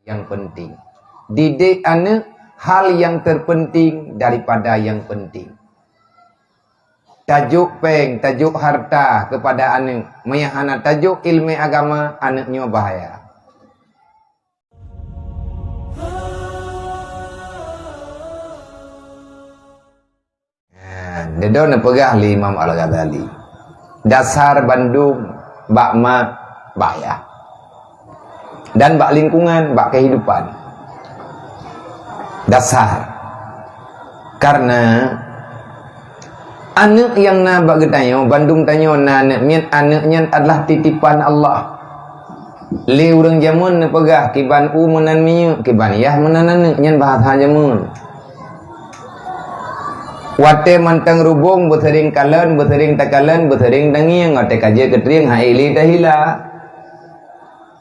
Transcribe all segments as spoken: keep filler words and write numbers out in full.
Nyang penting. Didik aneuk hal nyang terpenting daripada nyang penting. Tajok péng, tajok harta keupada aneuk, meunyo hana tajok ileumèe agama, aneuk nyoe bahaya. Ha, dudoe neupeugah lé Imam Al-Ghazali, dasar bandum bak mak, bak yah, dan bak lingkungan, bak kehidupan. Dasar. Karena aneuk nyang na bak geutanyoe, bandum tanyoe na aneuk miet, aneuk nyan adalah titipan Allah. Lé ureuëng jameun neupeugah, "Kiban u meunan minyeuk, kiban yah meunan aneuk," nyan bahasa jameun. Watée mantong rubong beuseuring kalon, beuseuring takalon, beuseuring tangieng, watée ka jeuet keu trieng hai lé tahila.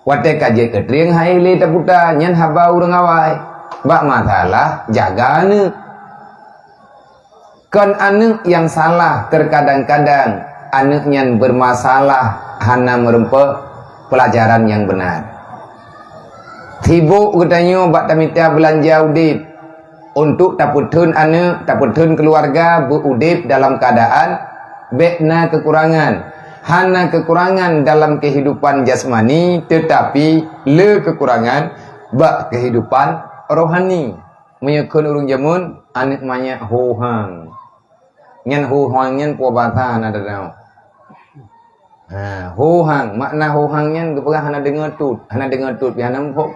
Watée ka jeuet keu trieng hai lé taputa, nyan haba ureuëng awai. Bak masalah jaga aneuk. Kon aneuk nyang salah, terkadang-kadang aneuk nyan bermasalah hana meurumpok pelajaran nyang beuna. Sibok geutanyoe bak tamita beulanja udeb untuk tapeutheun aneuk, tapeutheun keuluwarga beu udeb dalam keuadaan bék na keukurangan. Hana keukurangan dalam keuhidupan jasmani, teutapi le keukurangan bak keuhidupan rohani. Meunyoe kheun ureuëng jameun, aneuk manyak hohang. Nyan hohang nyan peue basa hana teudeungoe. Ha, hohang, makna hohang nyan geupeugah hana deungoe tut, hana deungoe tut pih hana muphom.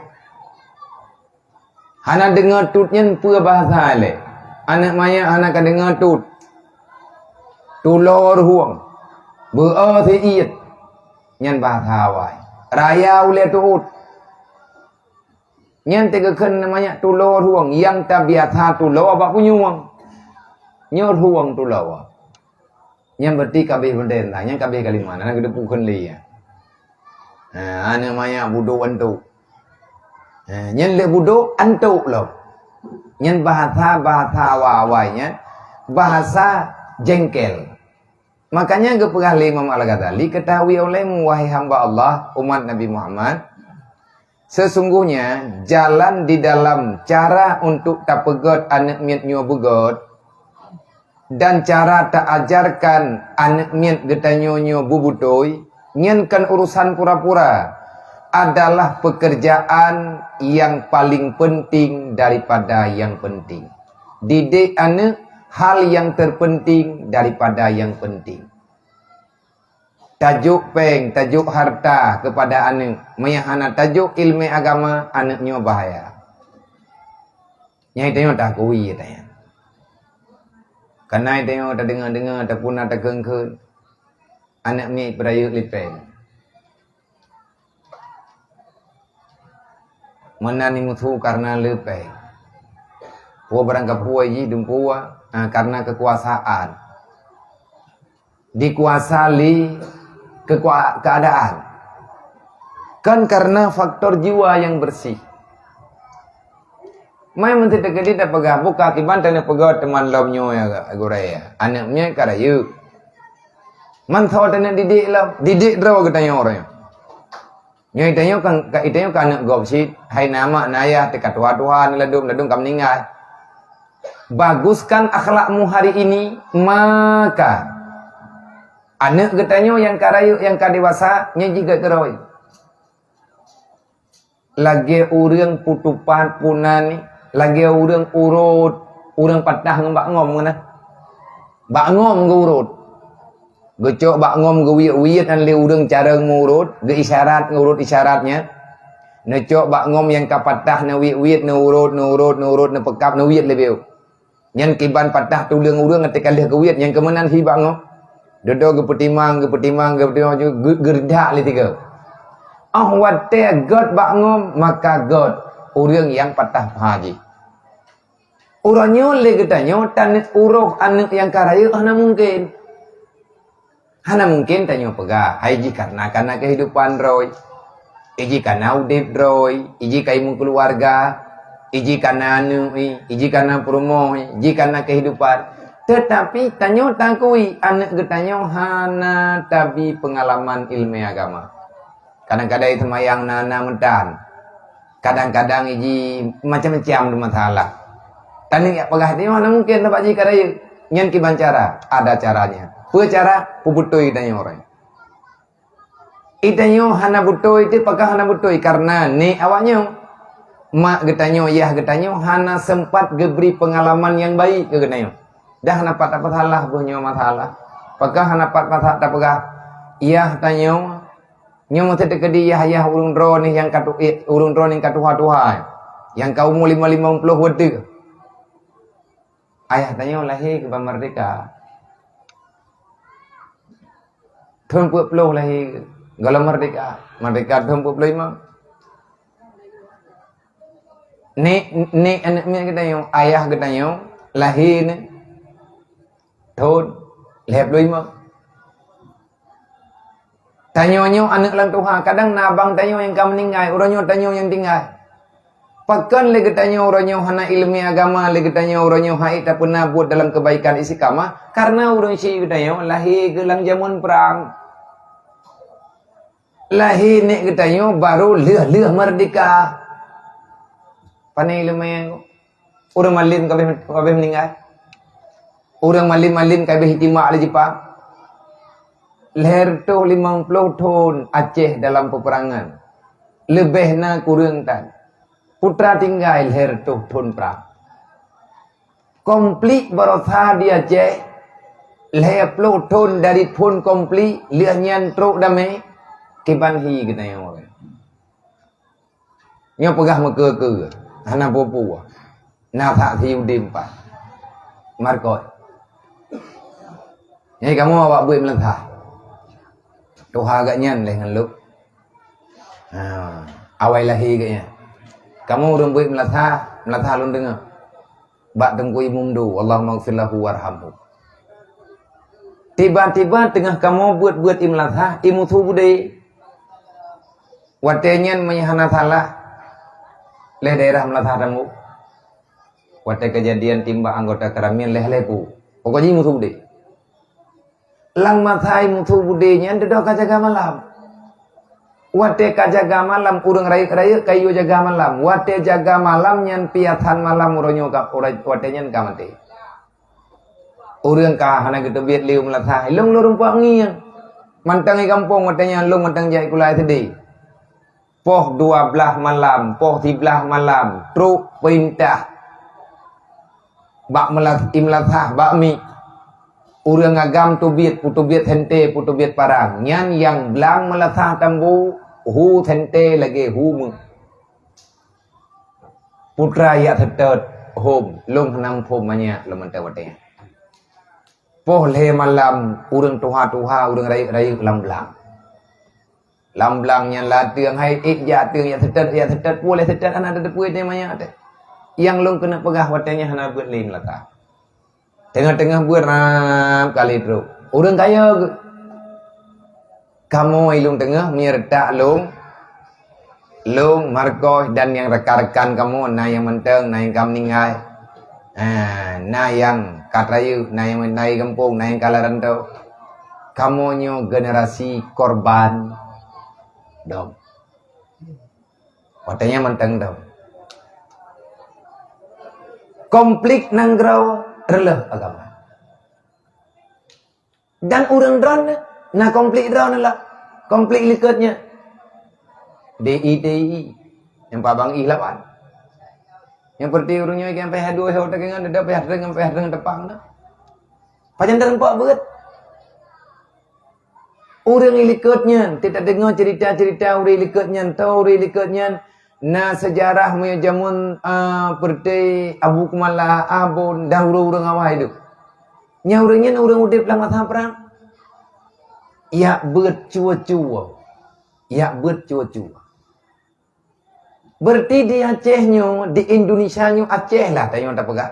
Hana deungoe tut nyan peue basa lé? Aneuk manyak hana ka deungoe tut. Tulo ruhueng, beu-o siiet, nyan basa awai. Raya ulée tuut. Nyan teugeukheun namanya tulo ruhueng, nyang tabiasa tulo bak punyueng. Nyoe ruhueng tulo. Nyan berarti kabeh beude na, nyan kabeh Kalimantan, na geuteupeu kheun lé ya. Ha, aneuk manyak budok antok. Ha, nyan lé budok antok lom. Nyan bahasa, bahasa awai-awai nyan, bahasa jengkel. Makanya geupeugah lé Imam Al-Ghazali, "Ketahui olehmu, wahai hamba Allah, umat Nabi Muhammad, sesungguhnya jalan di dalam cara untuk tapeugét aneuk miet nyoe beugét, dan cara taajarkan aneuk miet geutanyoe nyoe beubutôi, nyan kon urusan pura-pura, adalah pekerjaan yang paling penting daripada yang penting." Didik aneuk hal yang terpenting daripada yang penting. Tajok péng, tajok harta keupada aneuk, meunyo hana tajok ileumèe agama, aneuk nyoe bahaya. Nyang tanyoe takui tanyoe. Kana tanyoe tadeungoe-deungoe, tapuna takheun-kheun, aneuk miet peurayeuk lé péng. Meunan imusu karena le péng. Peue barang kapeue jih dumpeue, ah, karena kekuasaan. Dikuasa lé kekua-, keadaan. Kan karena faktor jiwa yang bersih. Mai meunteukeudi tapeugah buka kiban taneuk peugah teuma lom nyoe ya, gurée ya. Aneuk nyoe ka rayeuk. Man soe taneuk didik lom, didik droe geutanyoe uroe nyoe. Nyoe itanyoe ka, ka, itanyoe ka aneuk gob cit, hai na mak na ayah, teuka tuha-tuha, na ladum, ladum ka meuninggai. Baguskan akhlakmu hari ini, maka aneuk geutanyoe nyang ka rayeuk, nyang ka dewasa, nyan jih geukeurôi. Lagée ureuëng putupat punan, lagée ureuëng urot, ureuëng patah ngon bak ngom keunan. Bak ngom geuurot. Geucok bak ngom geuwiet-wiet nyan lé ureuëng carông meurot, geuisyarat ngeurot isyarat nyan. Neucok bak ngom nyang ka patah neuwiet-wiet, neurot, neurot, neurot, neupeukab, neuwiet leubeh. Nyan kiban patah tuleueng ureuëng ateueh ka lheueh geuwiet, nyan keumeunan hi bak ngom. Dudoe geupeutimang, geupeutimang, geupeutimang, geu-, geuredak lé tiga. Oh watée gét bak ngom, maka gét ureuëng nyang patah paha jih. Uroe nyoe lé geutanyoe taneuk uroh aneuk nyang ka rayeuk hana mungken. Hana mungken tanyoe peugah, hai jih karena, karena kehidupan droe. Iji kana udeb droe, iji kai meukeuluwarga, iji kana aneuk, iji kana peurumoh, iji kana kehidupan. Teutapi tanyoe takui aneuk geutanyoe hana tabi peungalaman ileumèe agama. Kadang-kadang seumayang na, na meutan. Kadang-kadang iji macam-macam masalah. Tanyoe jak peugah, tanyoe hana mungken sabab jih ka rayeuk. Nyan kiban cara? Ada caranya. Peue cara? Peubeutôi tanyoe uroe. Geutanyoe hana beutôi, teuh pakon hana beutôi, karena nek awaknyoe, mak geutanyoe, yah geutanyoe hana sempat geubri pengalaman nyang baik keu geutanyoe. Dah hana pat tapeusalah boh nyoe masalah. Pakon hana pat masa tapeugah, yah tanyoe, nyoe meusti teukeudi yah-yah ureuëng droeneuh nyang ka tu-, eh, ureuëng droeneuh nyang ka tuha-tuha, nyang ka umu lima, limong ploh watèe. Ayah tanyoe lahé keuban merdeka. Thon peuet ploh lahé gohlom merdeka. Merdeka thon peuet ploh limong. Nek, nek aneuk miet geutanyoe, ayah geutanyoe lahé nyoe thon lhèe ploh limong. Tanyoe nyoe aneuk lam tuha, kadang na abang tanyoe nyang ka meuninggai, uroe nyoe tanyoe nyang tinggai. Pakon lé geutanyoe uroe nyoe hana iéleumé agama, lé geutanyoe uroe nyoe han ék tapeuna buet dalam keubaikan istiqamah? Karena ureuëng syik geutanyoe lahé geuh lam jameun prang. Lahé nek geutanyoe barô lheueh-lheueh merdeka. Pane iéleumé nyan? Ureuëng malem ka abéh, ka abéh meuninggai. Ureuëng malem-malem ka abéh itimbak lé Jepang. Lhèe reutôh limong ploh thon Aceh dalam peperangan. Leubeh na kureueng tan. Peue tinggai lhèe reutôh thon prang. Konflik baroesa di Aceh, lhèe ploh thon dari phon konflik, lheueh nyan trok damé, kiban hi geutanyoe. Nyoe peugah meukeue-keue, hana peue-peue. Na that si Udin pat. Markot. Nyan kamoe awak buet meulasah. Tuha geuh nyan lé ngon lôn. Ha, awai lahé geuh nyan. Kamoe ureuëng buet meulasah, meulasah lôn deungoe. Bak Teungku Imum Du, Allahumma ghfir lahu warhamhu. Tiba-tiba teungoh kamoe buet-buet i meulasah, i musu beudé. Watèe nyan meunyoe hana salah, lé daerah Meulasah Tambu. Watèe keujadian timbak anggota keuramian lé-lé pu. Pokok jih musu beudé. Lam masa i musu beudé nyan dudoe ka jaga malam. Watèe ka jaga malam, ureuëng rayeuk-rayeuk ka yue jaga malam. Watèe jaga malam nyan piasan malam uroe nyoe ka, uroe, watèe nyan ka maté. Ureuëng ka hana geuteubiet lé u meulasah, lôn lôn rumpok ngieng. Mantong i gampông watèe nyan lôn mantong jak sikula SD. Poh dua blaih malam, poh siblaih malam, trok peurintah bak meulas-, i meulasah bak miet. Ureuëng agam teubiet, peuteubiet sente, peuteubiet parang. Nyan nyang blang Meulasah Tambu, hu sente lagèe hu méuh. Putra jak seutôt hom, lôn hana muphom manyak lom mantong watèe nyan. Poh lhèe malam, ureuëng tuha-tuha, ureuëng rayeuk-rayeuk lam blang. Lam blang nyan lateueng hai ék jak teueng jak seutôt, jak seutôt, puléh seutôt hana tateupeue teuh manyak teuh. Nyang lôn keuneuk peugah watèe nyan hana beuet lé meulasah. Teungoh-teungoh beuet rab kali trok. Ureuëng kaya geuh. Kamoe i lôn teungoh meunyeureutak lôn, lôn, Markos dan nyang rakan-rakan kamoe, na nyang mantong, na nyang ka meuninggai. Ha, na nyang ka rayeuk, na nyang na i gampông, na nyang ka lam rantau. Kamoe nyoe generasi korban dom. Watèe nyan mantong dom. Konflik nanggroe reuloh agama. Dan ureuëng droeneuh na konflik droeneuh lah. Konflik likot nyan. D I T I. Nyang pabang ih lawan. Nyang peureuti ureuëng nyoe nyang payah dua ho teukeungan, ada payah teukeungan, payah teukeungan tepang na. Pajan teureumpak beuet. Ureuëng likot nyan, teuka deungoe cerita-cerita ureuëng likot nyan, tho ureuëng likot nyan, na sejarah meunyoe jameun, a, peureuti Abu Kumala, Abon, dan ureuëng-ureuëng awai deuh. Nyang ureuëng nyan ureuëng udeb lam masa prang. Jak beuet cue-cue. Jak beuet cue-cue. Berarti di Aceh nyoe, di Indonesia nyoe Aceh lah tanyoe tapeugah.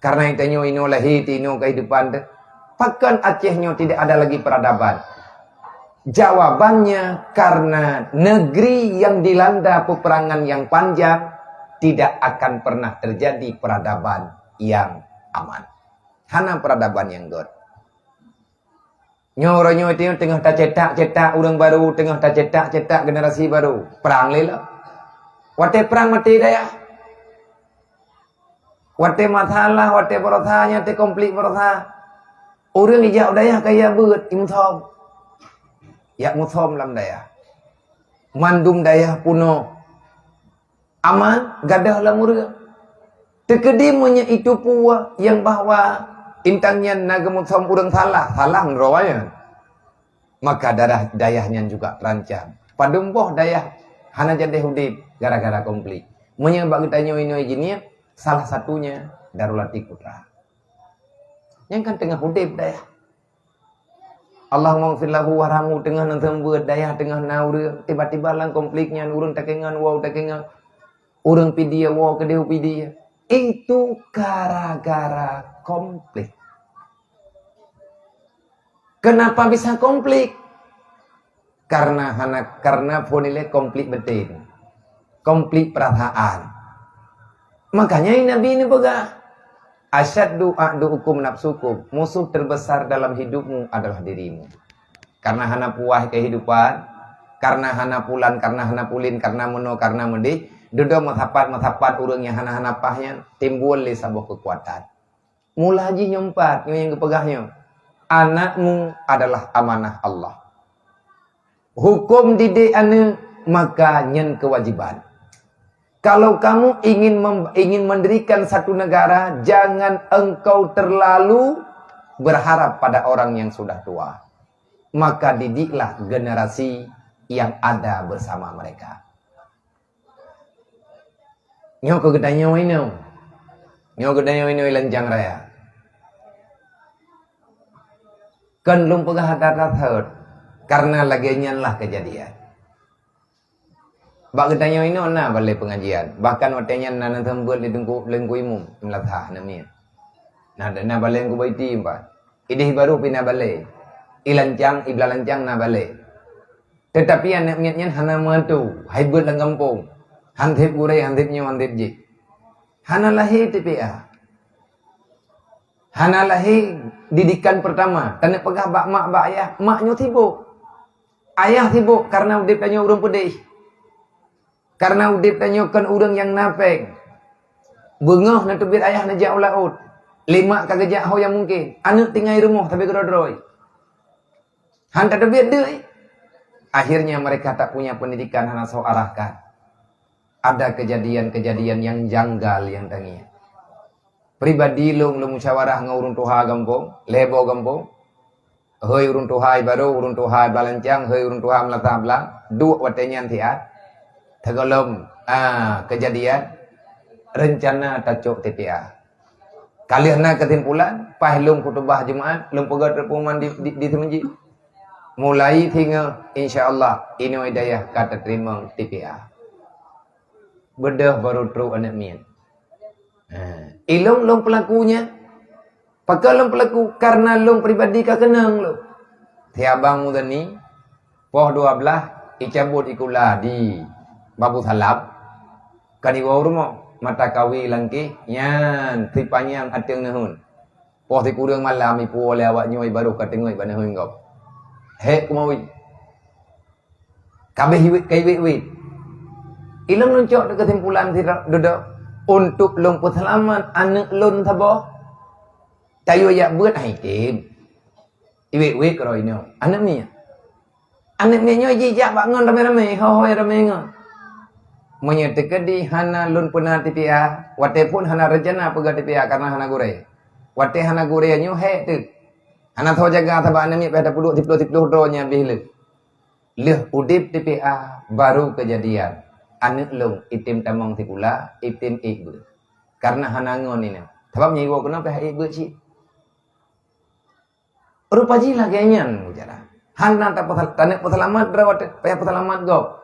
Karena tanyoe inoe lahé, inoe kehidupan teuh. Pakon Aceh nyoe tidak ada lagi peradaban? Jawabannya, karena negeri yang dilanda peperangan yang panjang, tidak akan pernah terjadi peradaban yang aman. Hana peradaban nyang göt. Nyoe uroe nyoe teungoh tacetak-cetak ureuëng barô, teungoh tacetak-cetak generasi barô. Prang lé lom. Watée prang maté dayah. Watée masalah, watée baroesa, watée konflik baroesa. Ureuëng ijak u dayah kaya beuet, imusom. Yak musom lam dayah. Mandum dayah punoh. Aman, gadoh lam ureuëng. Teukeudi meunyoe itu peue yang bahwa intang nyan na geumusom ureuëng salah, salah meunurot awaknyan. Maka darah dayah nyan juga terancam. Padum boh dayah hana jadeh udeb gara-gara konflik. Meunyoe bak geutanyoe inoe jinie, salah satunya Darul Atik Putra. Nyang kan teungoh udeb dayah. Allahumma ghfir lahu warhamhu, teungoh neuseumeubeuet dayah, teungoh na ureuëng, tiba-tiba lam konflik nyan ureuëng takengon, woe takengon. Ureuëng pidie, woe keudeh pidie. Itu gara-gara konflik. Kenapa bisa konflik? Karena hana, karena phon ilée konflik batin. Konflik perasaan. Makanya Nabi ini peugah, "Asyaddu a'duukum nafsukum." Musuh terbesar dalam hidupmu adalah dirimu. Karena hana puas kehidupan, karena hana pulan, karena hana pulin, karena meunoe, karena meudeh, dudoe meusapat-meusapat ureuëng nyang hana-hana paih nyan timbul lé saboh keukuatan. Mula jih nyoe pat, nyoe nyang geupeugah nyoe, "Anakmu adalah amanah Allah." Hukum didik aneuk, maka nyan kewajiban. Kalau kamu ingin mem-, ingin mendirikan satu negara, jangan engkau terlalu berharap pada orang yang sudah tua. Maka didiklah generasi yang ada bersama mereka. Nyoe keuh geutanyoe inoe. Nyoe geutanyoe inoe lancang raya. Kon lôn peugah that-that thot, karena lagée nyan lah keujadian. Bak geutanyoe inoe na balée peungajian, bahkan watée nyan na neuseumeubeuet lé teungku, lé teungku imum, meulathah na miet. Na, na balée teungku baiti empat. Ideh baru pih na balée. Ilancang, ibla lancang na balée. Teutapi aneuk miet nyan hana meuatu, hai beuet lam gampông. Han seb gurée, han seb nyoe, han seb jih. Hana lahé T P A. Hana lahé didikan pertama. Taneuk peugah bak mak, bak ayah, mak nyoe sibok. Ayah sibok karena udeb tanyoe ureuëng peudeh. Karena udeb tanyoe kon ureuëng nyang na péng. Beungoh neuteubiet ayah neujak u laôt. Lé mak ka geujak ho nyang mungken. Aneuk tinggai rumoh sabe keudroe-droe. Han tateubiet deuk. Akhirnya mereka tak punya pendidikan, hana soe arahkan. Ada kejadian-kejadian yang janggal nyang tangieng. Pribadi lôn, lôn musyawarah ngon ureuëng tuha gampông, lhée boh gampông. Hei ureuëng tuha barô, ureuëng tuha balancang, hei ureuëng tuha meulathah blang, duek watée nyan siat. Teugohlom, ah, kejadian rencana tacok T P A. Ka lheueh na keusimpulan, paih lôn khutubah Jumaat, lôn peugah teupeuman di, di, di seumeujid. Mulai singoh, insya Allah, inoe dayah ka tateurimong T P A. Beudôh barô trok aneuk miet. Ha, ilôn lôn pelaku nyan. Pakon lôn pelaku? Karena lôn pribadi ka keunong lôn. Si abang Muzani, poh dua belas, icabot sikula di Babu Salam, ka diwoe u rumoh, mata kawi langkeh, nyan, si panyang ateueng neuheun. Poh sikureueng malam, ipuwoe lé awak nyoe barô ka teungeut bak neuheun gob. Hék keumawi. Kabeh iwet ka iwet-wet. Ilôn lôn cok keusimpulan sidroe dudoe, untuk lôn peuseulamat aneuk lôn saboh, tayue jak beuet hai tem. Iwet-wet keudroe inoe, aneuk miet. Aneuk miet nyoe jijak bak ngon ramé-ramé, ho-ho ramé ngon. Meunyoe teukeudi hana lôn peuna T P A, watée phon hana rencana peugah T P A karena hana gurée. Watée hana gurée nyoe hék teuk. Hana soe jaga sabab aneuk miet payah tapeuduek siploh-siploh droe nyan abéh lé. Lheueh udeb T P A baru keujadian. Aneuk lôn item tamong sikula, item ék beuet. Karena hana ngon inong. Sabab nyoe iwoe keunoe payah ék beuet cit. Rupa jih lagée nyan cara. Hana tapeusa-, taneuk peuseulamat droe watée payah peuseulamat gob.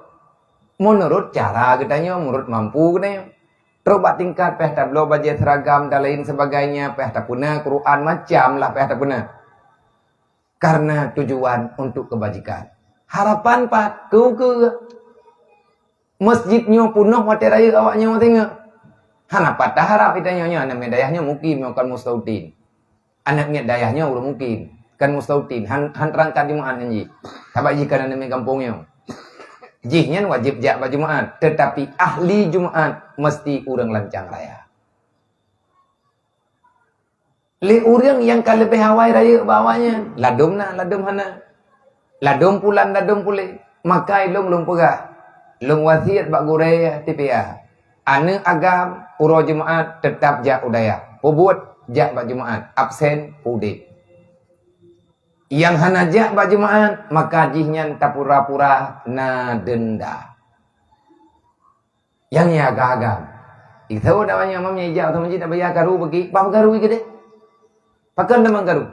Meunurot cara geutanyoe, meunurot mampu geutanyoe. Trok bak tingkat payah tabloe bajée seragam dan lain sebagainya, payah tapeuna Quran, macam lah payah tapeuna. Karena tujuan untuk kebajikan. Harapan pat keu, keu masjid nyoe punoh watée rayeuk awak nyoe tengok. Hana pat taharap ita nyoe, nyoe aneuk miet dayah nyoe mukim nyoe kon mustautin. Aneuk miet dayah nyoe ureuëng mukim, kon mustautin, han, han teurangkat Jumaat nyan jih. Sabab jih kon aneuk miet gampông nyoe. Jih nyan wajéb jak bak Jumaat, teutapi ahli Jumaat meusti ureuëng lancang raya. Lé ureuëng nyang ka leubeh awai rayeuk bak awaknyan, ladôm na, ladôm hana. Ladôm pulan, ladôm puléh. Maka ilôn lôn peugah, lôn wasiet bak gurée T P A. Aneuëk agam uroe Jumaat teutab jak u dayah. Peubuet jak bak Jumaat, absen udeb. Nyang hana jak bak Jumaat, maka jih nyan tapura-pura na denda. Nyang ya agam-agam. Itu dah banyak mam nyang ijak tu masjid tak bayar karu bagi, bah karu ke deh. Pakon teman karu.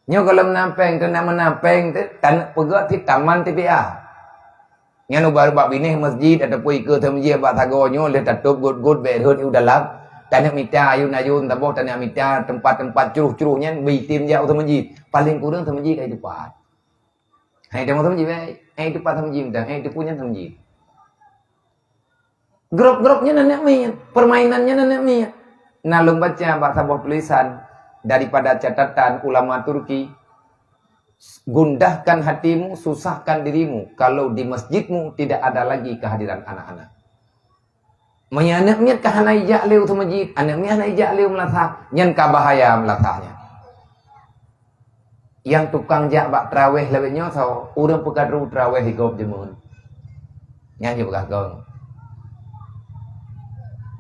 Nyoe kalau menapeng tu nak menapeng tu taneuk peugah ti taman T P A. Nyan ubat-ubat binéh masjid ataupun ikeue teumjih bak sagoe nyoe lheueh tatôp got-got bèk rhot u dalam. Taneuk mita ayun-ayun saboh taneuk mita tempat-tempat cruh-cruh nyan beuitem jak u teumjih. Paling kurang teumjih kai teumpat. Hai teuma teumjih bèk. Hai teumpat teumjih mita. Hai teupun nyan teumjih. Grop-grop nyan aneuk miet, permainan nyan aneuk miet. Na lôn baca bak saboh tulisan daripada catatan ulama Turki, "Gundahkan hatimu, susahkan dirimu kalau di masjidmu tidak ada lagi kehadiran anak-anak." Meunyoe aneuk miet ka hana ijak lé u teumajid, aneuk miet hana ijak lé u meulasah, nyan ka bahaya meulasah nyan. Nyang tukang jak bak traweh lawét nyoe soe, ureuëng peukadru traweh i gob jeumeun. Nyan jeuet peugah kong.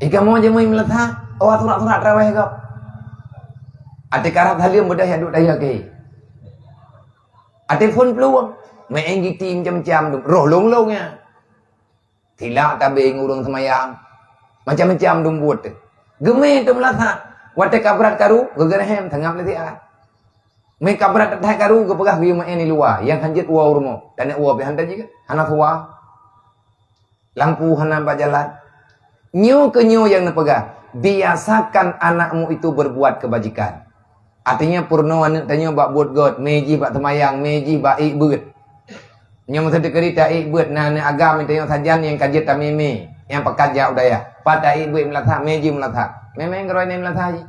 I kamoe jeumeun meulasah, oh surak-surak traweh i gob. Até karab saleuem beudoh jak duek tayue keu. Até phon peuluwang, meu'en giti macam-macam, roh lông-lông nyan. Silak tabeng ureuëng seumayang. Macam-macam dum buet teuh. Geumé teuh meulasah. Watée ka brat karu, geugeureuhem tangab lé siat. Mé ka brat that karu, geupeugah geuyue meu'en di luwa, nyang hanjeuet woe u rumoh. Taneuk woe pih han tajeuet, hana suwa. Lampu hana bak jalan. Nyoe keuh nyoe nyang neupeugah, biasakan anakmu itu berbuat kebajikan. Artinya, peurunoe aneuëk tanyoe bak buet gét, mé jih bak teumayang, mé jih bak ék beuet. Nyoe meuseuteukeuri ta ék beuet, na aneuëk agam tanyoe sajan nyang ka jeuet tamé-mé, nyang pakat jak u dayah. Pat ta ék beuet meulasah, mé jih meulasah. Mé-mé keurôi nyan meulasah jih.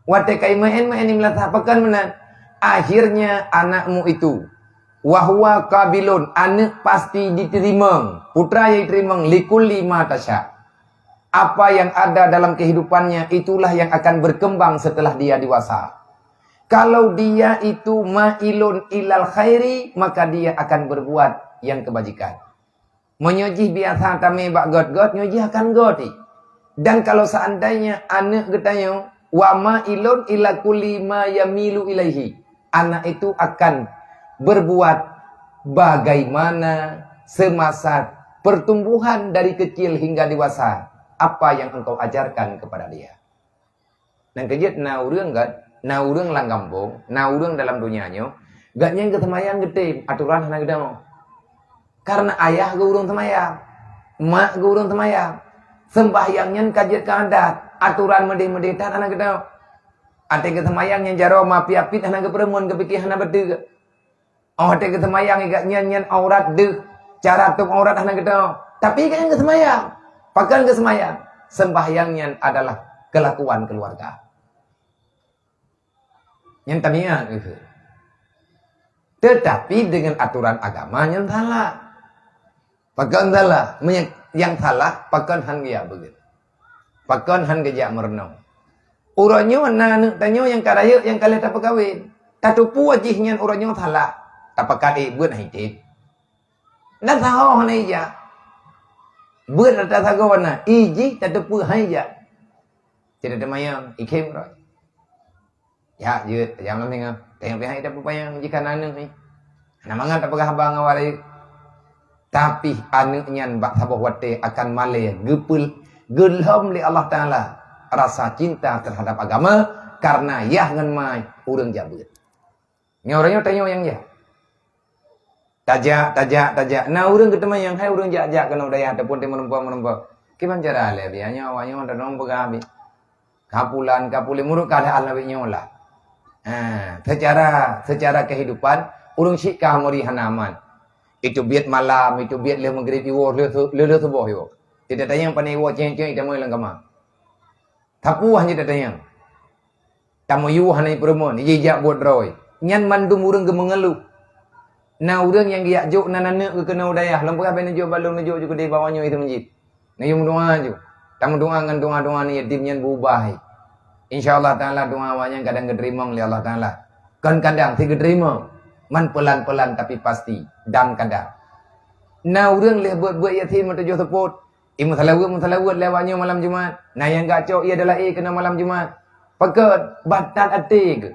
Watée ka imeu'en-meu'en meulasah, pakon meunan? Akhirnya anakmu itu, wa huwa qabilun, aneuëk pasti jiteurimong, putra nyang jiteurimong, likulli ma tasya. Apa yang ada dalam kehidupannya, itulah yang akan berkembang setelah dia dewasa. Kalau dia itu mailun ilal khairi, maka dia akan berbuat yang kebajikan. Meunyoe jih biasa tamé bak gét-gét, nyoe jih akan gét. Dan kalau seandainya aneuëk geutanyoe, wa mailun ila kulli ma yamilu ilaihi, anak itu akan berbuat bagaimana semasa pertumbuhan dari kecil hingga dewasa, apa yang engkau ajarkan kepada dia. Nyang keujeuet na ureuëng gét, na ureuëng lam gampông, na ureuëng dalam donya nyoe, gét nyan geuseumayang geutem, atoran hana geutanyoe. Karena ayah geuh ureuëng seumayang, mak geuh ureuëng seumayang. Seumbahyang nyan ka jeuet keu adat, atoran meudeh-meudeh that hana geutanyoe. Até geuseumayang nyan jaroe ma piet-piet hana geupeureumeun, geupike hana beutôi. Oh, watée geuseumayang igat nyan, nyan aurat deuh, cara tueng aurat hana geutanyoe. Tapi igat nyan geuseumayang. Pakon geuseumayang? Seumbahyang nyan adalah kelakuan keluarga. Nyan tabiat itu. Tetapi dengan aturan agama nyan salah. Pakon salah? Meunyo nyang salah, pakon han geujak beuet? Pakon han geujak meurunoe? Uroe nyoe na aneuëk tanyoe nyang ka rayeuk nyang ka lheueh tapeukawen. Tateupeue jih nyan uroe nyoe salah. Tapakat ék beuet hai tét. Na sahoe hana ijak. Beuet rata sagoe na, i jih tateupeue hai jak. Cit teumayang, i khém rot. Jak jeuet, tajam lam singoh. Tanyong pihak ida peupanyang jika na aneuëk ni. Hana mangat tapeugah haba ngon awak rayeuk. Tapi aneuëk nyan bak saboh watée akan malée geupeu-, geulhom lé Allah Taala rasa cinta terhadap agama karena yah ngon mai ureuëng jak beuet. Nyoe uroe nyoe tanyoe nyang jak. Tajak, tajak, tajak. Na ureuëng geuteumayang hai ureuëng jak-jak keunoe dayah ataupun teumeureumpok-meureumpok. Kiban cara lé biya nyoe awak nyoe tadong peugah abéh. Ka pulan, ka pulan, meunurot keuadaan awak nyoe lah. Ha, secara, secara kehidupan, ureuëng syik ka meuri hana aman. Itu biet malam, itu biet lheueh maghrib iwoe, lheueh su-, lheueh, lheueh suboh iwoe. Tidak tanyong pane iwoe ceng-ceng itamong lam kama. Tapuah nyoe tatanyong. Tamuyuh hana ipeureumeun, ijak buet droe. Nyan mandum ureuëng geumeungeuluh. Na ureuëng nyang geujak jok nan aneuk geuh keunoe u dayah, lôn peugah bèk neujok bak lôn, neujok ju keudéh bak awak nyoe teuh meuseujid. Neuyue meudoa ju. Tameudoa ngon doa-doa aneuk yatim nyan beubah. Insya Allah Taala doa awak nyan kadang geuteurimong lé Allah Taala. Kon kadang, si geuteurimong. Man pelan-pelan tapi pasti dan kadang. Na ureuëng lheueh beuet-beuet yatim meutujoh seupôt, imeusalaweuet-meusalaweuet lé awak nyoe malam Jumat. Na nyang geucok ie adalah ie keunoe malam Jumat. Pakon? Batat até geuh.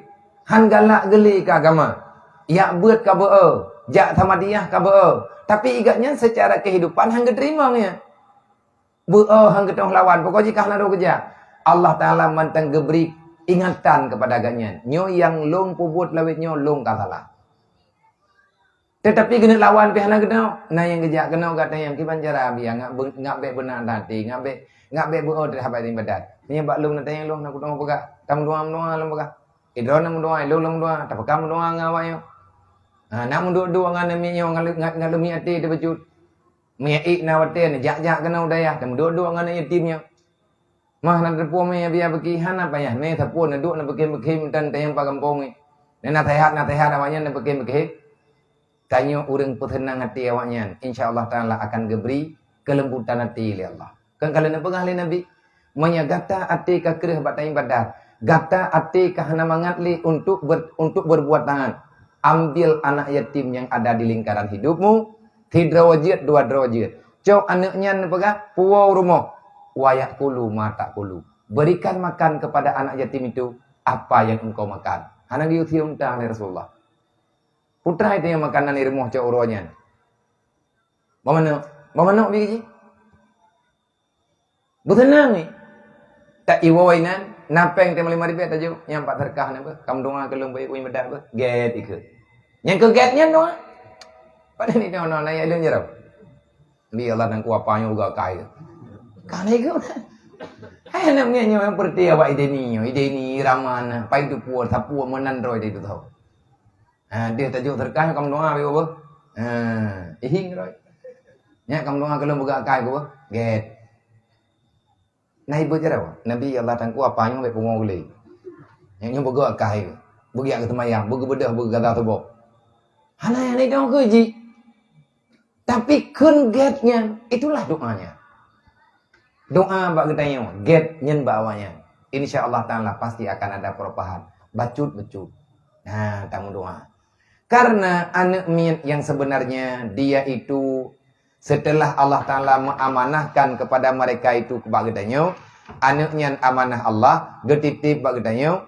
Han galak geulé keu agama. Jak beuet ka beu-o, jak samadiyah ka beu-o. Tapi igeuh nyan seucara keuhidupan han geuteurimong nyan. Beu-o han geutanyoe lawan, pokok jih ka hana dua keujak. Allah Taala mantong geubri ingatan keupada geuh nyan. Nyoe nyang lôn peubuet lawét nyoe lôn ka salah. Teutapi keuneuk lawan pih hana geutanyoe. Na nyang geujak keunoe gata nyang kiban cara biya ngak be-, ngak bèk beuna até, ngak bèk, ngak bèk beu-o teuhadap ibadat. Meunyoe bak lôn na tanyong lôn na kudoe peugah, tameudoa-meudoa lôn peugah. Idroe na meudoa, ilôn lôn meudoa, tapeugah meudoa ngon awak nyoe. Ha, nak meuduek-duek ngon aneuk miet nyoe ngon leu-, ngon, ngon leumiet até teuh bacut. Meunyoe ék na watèe neujak-jak keunoe u dayah, tameuduek-duek ngon aneuk yatim nyoe. Mah na teupeue mé biya beuki hana payah mé sapeue neuduek neubeukem-beukem tan tayang pa gampông nyoe. Neu naseuhat-naseuhat awaknyan neubeukem-beukem. Tanyoe ureuëng peuseunang até awaknyan, insya Allah Taala akan geubri keulembutan até lé Allah. Kan ka lheueh neupeugah lé Nabi, meunyoe gata até ka kreueh bak taibadat, gata até ka hana mangat lé untuk ber-, untuk berbuat taat, ambil anak yatim yang ada di lingkaran hidupmu, sidroe jeuet, dua droe jeuet. Cok aneuk nyan neupeugah, puwoe u rumoh. Wa ya'kulu ma ta'kulu. Berikan makan kepada anak yatim itu apa yang engkau makan. Hana geuyue sie unta lé Rasulullah. Putra itu nyang makanan di rumoh cok uroe nyan. Bak manok, bak manok bie jih. Beuseunang ni. Tak iwoe inan, na péng teuh lima ribèe tajok, nyang pat seudeukah na beuh, ka meudoa keu lôn beuh, ueh meudat beuh, gét ikheun. Nyang keu gét nyan doa. Padahai ni doa na ya lôn jaroe. Bi Allah dan kuapa nyoe gak kai. Ka lé geuh. Hai aneuk miet nyoe nyang peureuté awak ideni nyoe, ideni irama na, pai teupuwoe, sapeue meunan droe di tu tho. Ha, deuh tajok seudeukah ka meudoa beuh. Ha, ihing droe. Nyak ka meudoa keu lôn beuga akai beuh. Gét. Na ibeut jaroe, Nabi Allah tangku apa nyoe bèk pungo gulé. Nyang nyoe beuga akai. Beugiak keu seumayang, beugeubeudoh, beugeugada tuboh. Hana nyang idong keu jih. Tapi kheun gét nyan, itulah doanya. Doa bak geutanyoe, gét nyan bak awaknyan. Insya Allah Taala pasti akan ada perubahan. Bacut-bacut. Nah, tameudoa. Karena aneuk miet yang sebenarnya dia itu setelah Allah Taala mengamanahkan kepada mereka itu bak geutanyoe, aneuk nyan amanah Allah, geutitip bak geutanyoe,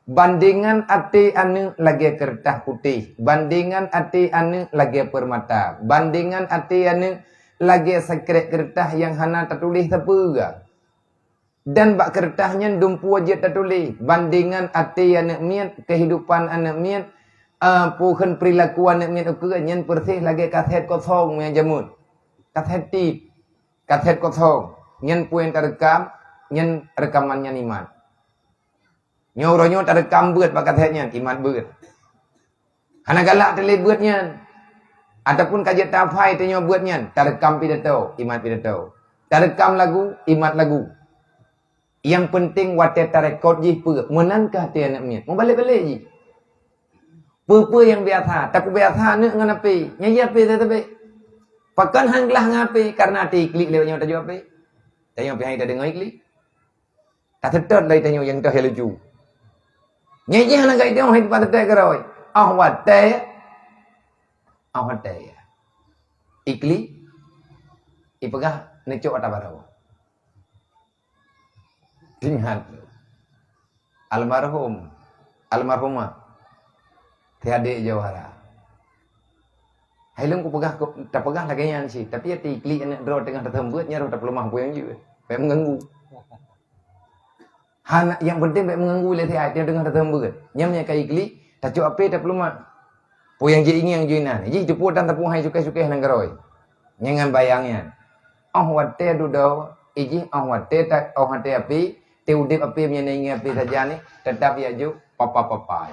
bandengan até aneuk lagée keureutah putéh, bandengan até aneuk lagée peurmata, bandengan até aneuk lagée sekrek keureutah nyang hana tatuléh sapeue. Dan bak keureutah nyan dumpeue jeuet tatuléh, bandengan até aneuk miet, keuhidupan aneuk miet, eh, peue kheun peurilaku aneuk miet ukeue nyan peureséh lagée kasét kosong nyang jamut. Kasét tip, kasét kosong. Nyan peue nyang tareukam, nyan reukaman nyan imat. Nyoe uroe nyoe tareukam beuet bak kasét nyan, imat beuet. Hana galak teuléh beuet nyan. Ataupun ka jeuet tafai tanyoe beuet nyan, tareukam pidato, imat pidato. Tareukam lagu, imat lagu. Nyang peunteng watée tarekod jih peue, meunan keuh até aneuk miet. Meubalek-balek jih. Peue-peue nyang biasa, tapeubiasa aneuk ngon api. Nyan jih api teutabek. Pakon han glah ngon api, karena até iklik lewat nyoe tajok api. Tanyoe pih hai tadeungoe iklik. Taseutôt lé tanyoe nyang toh nyang lucu. Nyan jih hana geuidong hai teumpat seutôt keurôi. Óh watée, óh watée. Iklik, ipeugah neucok ata baroe. Ingat. Almarhum, almarhumah. Tiadek jawara. Hai lôn kupeugah, tapeugah lagée nyan cit, tapi até iklik aneuk droe teungoh taseumeubeuet nyan roh tapeuleumah peue nyang jeuet. Bèk meuganggu. Hana, nyang penting bèk meuganggu lé siat nyang teungoh taseumeubeuet. Nyan meunyo ka iklik, tacok api tapeuleumah. Peue nyang jiingieng jih inan, jih teupeu dan teupeu hai cukéh-cukéh nanggroe. Nyan ngon bayang nyan. Óh watée dudoe, ijih óh watée ta-, óh watée api, teu udeb api meunyo na ingieng api sajan nyan, teutap jak jok papa-papa.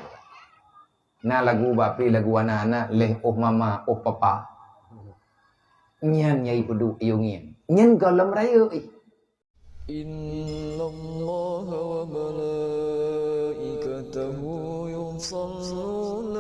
Na lagu bak api, lagu anak-anak, leh óh mama, óh papa. Nyan nyai peuduek iyong nyan. Nyan gohlom rayeuk ih. إن الله وملائكته يصلون